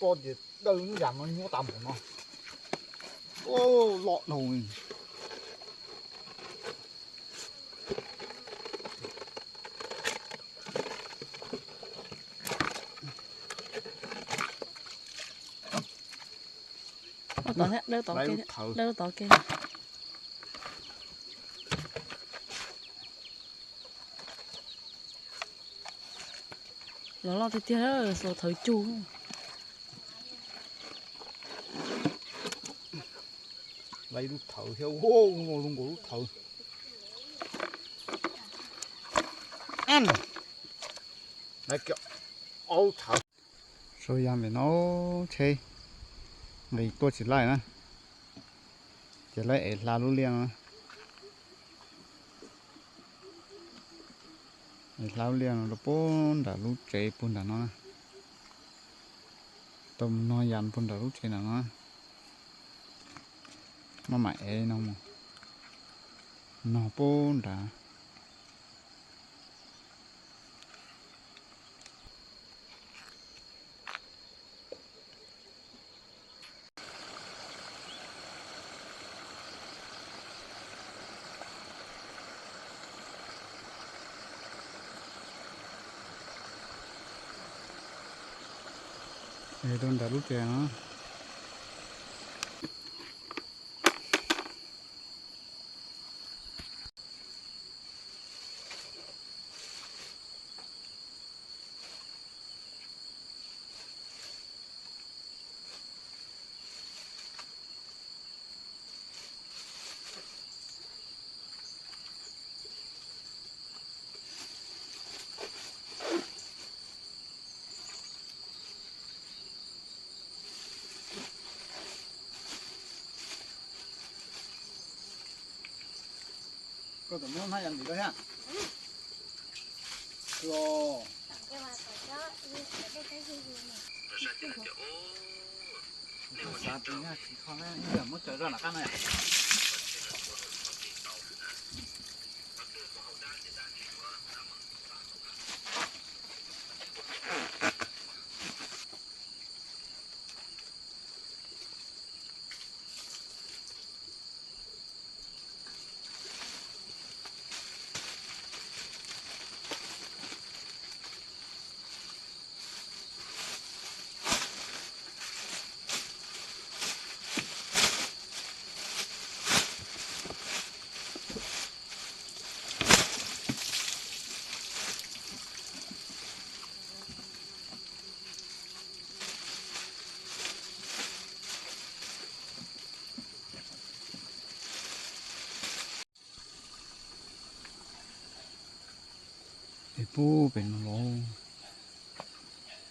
Ko ces dawb yam no nyuaj tas npaum no. Loj dhau. Dawb tod ke. Los loj tiag tiag, xuas thawv cug. Lub thawv thiab, zoo nkaus lub thawv. Lub thawv. Sau ya ntawm no tsheb nqis tuaj tsis laij na, ces lawv ev hla lub liaj no, ev hla lub liaj no rau puag nram lub tsev puag nram no, tau mus nog yas puag nram lub tsev nram no, maj mam ev no mus nog puag nrad. Rau nram lub tsev no. Koj txawm muab hnab ya ntim rau thiab. Xav tus nyab tsis kho na, muab cov zoj nram qab no. Es puag pem no los,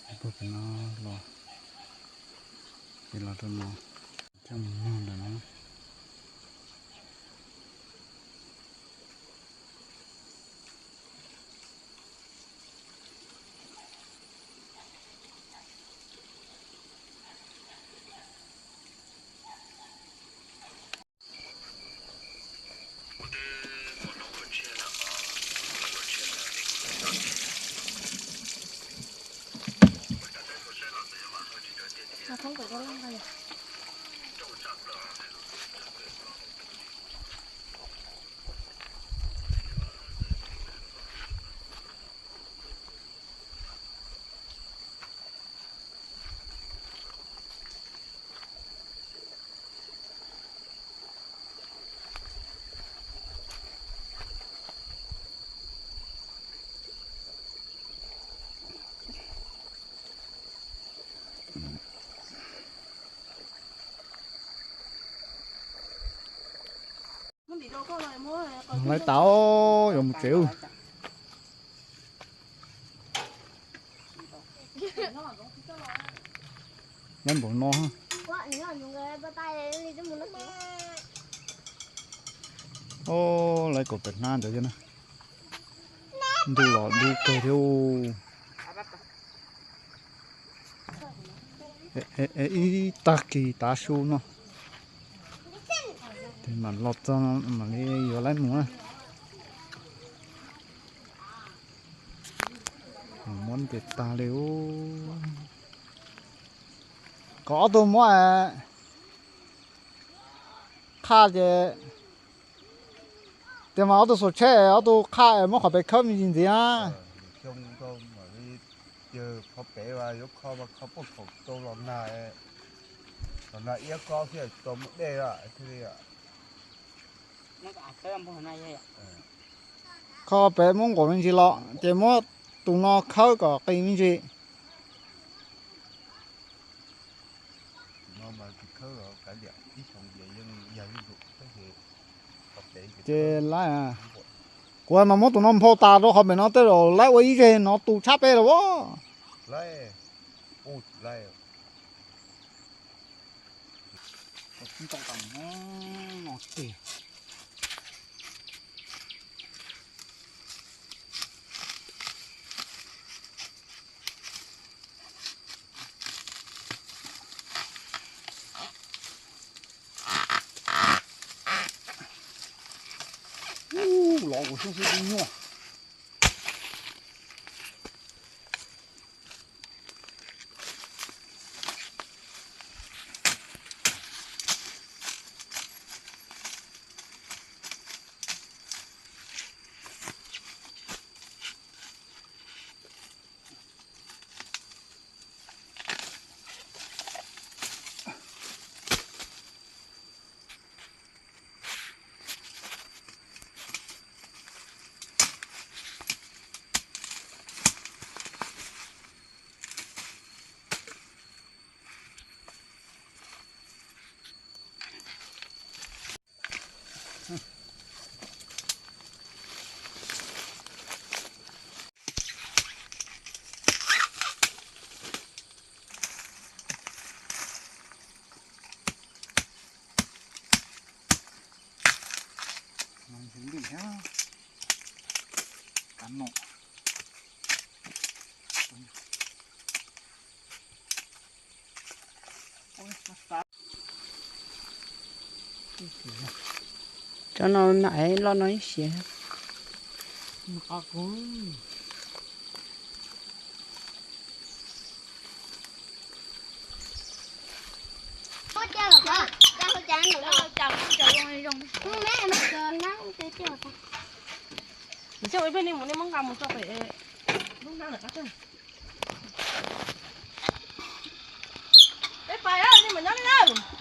es puag pem no los, es los rau no, coj mus nug ntawm no. Lawv tau yuav mus tsev. Lawv npaum no. Os, lawv kaum pem hnab ntawd na. Ntuj los dub kawg thiab. Ib tag kis tav su no, ces mam los txog mam li yuav lawv mus na. Muab ntes tag li ub. Kom ob tug muab qhaj ces, tias mas ob tug xuas tsheb, ob tug qhaj muab qhov pem khawb me ntsis ntxiv na. Xyoo mas li, yawg qhov pem yuav kho mas kho puag thaum tau los nag, los nag iab kob thiaj tau muaj dej thiaj li. Kho pem muab nqus me ntsis los ces muab tus no khawb kom qis me ntsis. Ces laib, kuv mas muab tus no nphau tas rau qhov pem no tej zaum laib ua ib zeg no tu tshab peb los as. Ub, los kuv xyoob xwb twb nyuaj. Cov no na, loj no ib siav. Peb mus, nej muab nqa mus tso pem lub hnab lawm qab tag. Peb pais, nej mam nyob li na.